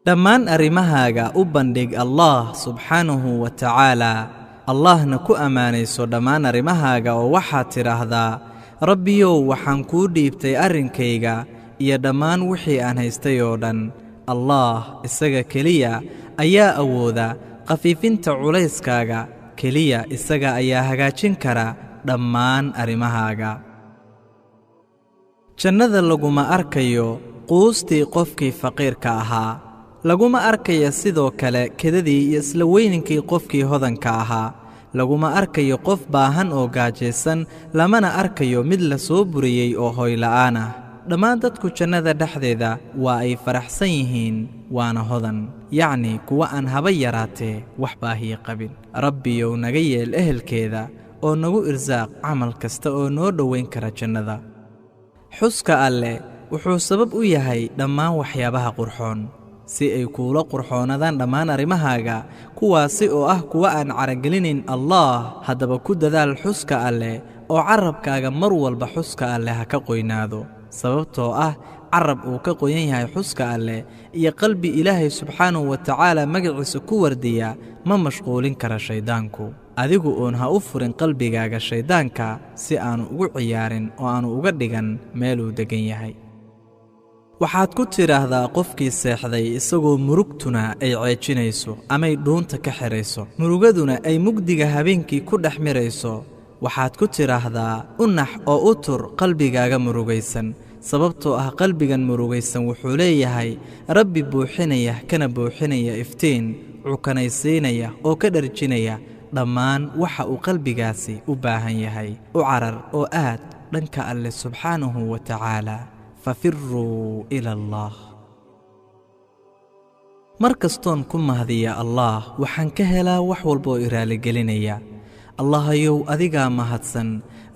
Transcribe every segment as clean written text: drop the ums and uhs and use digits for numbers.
Dhammaan arrimahaaga u bandhig Allah subxaanahu wa tacaala. Allahna ku ammaanayso dhammaan arrimahaaga oo waxaad tidhaahdaa: Rabbiyow, waxaan kuu dhiibtay arrinkayga iyo dhammaan wixii aan haystay oo dhan. Allah isaga keliya ayaa awooda khafiifinta culayskaaga, keliya isaga ayaa hagaajin kara dhammaan arrimahaaga. Jannada laguma arkayo quustii qofkii faqiirka ahaa, laguma arkaya sidoo kale kedadii iyo isla weyninkii qofkii hodanka ahaa, laguma arkayo qof baahan oo gaajaysan, lamana arkayo mid la soo buriyey oo hoyla'aan ah. Dhammaan dadku jannada dhexdeeda waa ay faraxsan yihiin, waana hodan, yacni kuwa aan haba yaraatee wax baahiya qabin. Rabbiyow, naga yeel ehelkeeda oo nagu irsaaq camal kasta oo noo dhowayn kara jannada. Xuska Alleh wuxuu sabab u yahay dhammaan waxyaabaha qurxoon, si ay kuula qurxoonadaan dhammaan arrimahaaga, kuwaasi oo ah kuwa aan caragelinayn Allah. Haddaba ku dadaal xuska Alleh oo carabkaaga mar walba xuska Alleh ha ka qoynaado, sababtoo ah carab uu ka qoyan yahay xuska Alleh iyo qalbi Ilaahay subxaanahu wa tacaala magaciisa ku wardiya ma mashquulin kara shayddaanku. Adigu uun ha u furin qalbigaaga shayddaanka si aanu ugu ciyaarin oo aanu uga dhigan meeluu deggan yahay. Waxaad ku tidhaahdaa qofkii seexday isagoo murugtuna ay ceejinayso amay dhuunta ka xidhayso, murugaduna ay mugdiga habeenkii ku dhex mirayso, waxaad ku tidhaahdaa: u nax oo u tur qalbigaaga murugaysan, sababtoo ah qalbigan murugaysan wuxuu leeyahay Rabbi buuxinaya kana buuxinaya iftiin cukanaysiinaya oo ka dharjinaya dhammaan waxa uu qalbigaasi u baahan yahay. U carar oo aad dhanka Alleh subxaanahu wa tacaala. Fafiruu ila Allah. Mar kastoon ku mahdiya Allah, waxaan ka helaa wax walba oo i raaligelinaya. Allahayow, adigaa mahadsan.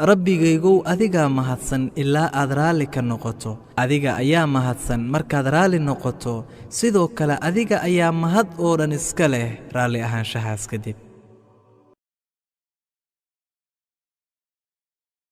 Rabbigaygow, adigaa mahadsan ilaa aad raalli ka noqoto. Adiga ayaa mahadsan markaad raalli noqoto, sidoo kale adiga ayaa mahad oo dhan iska leh raalli ahaanshahaas kadib.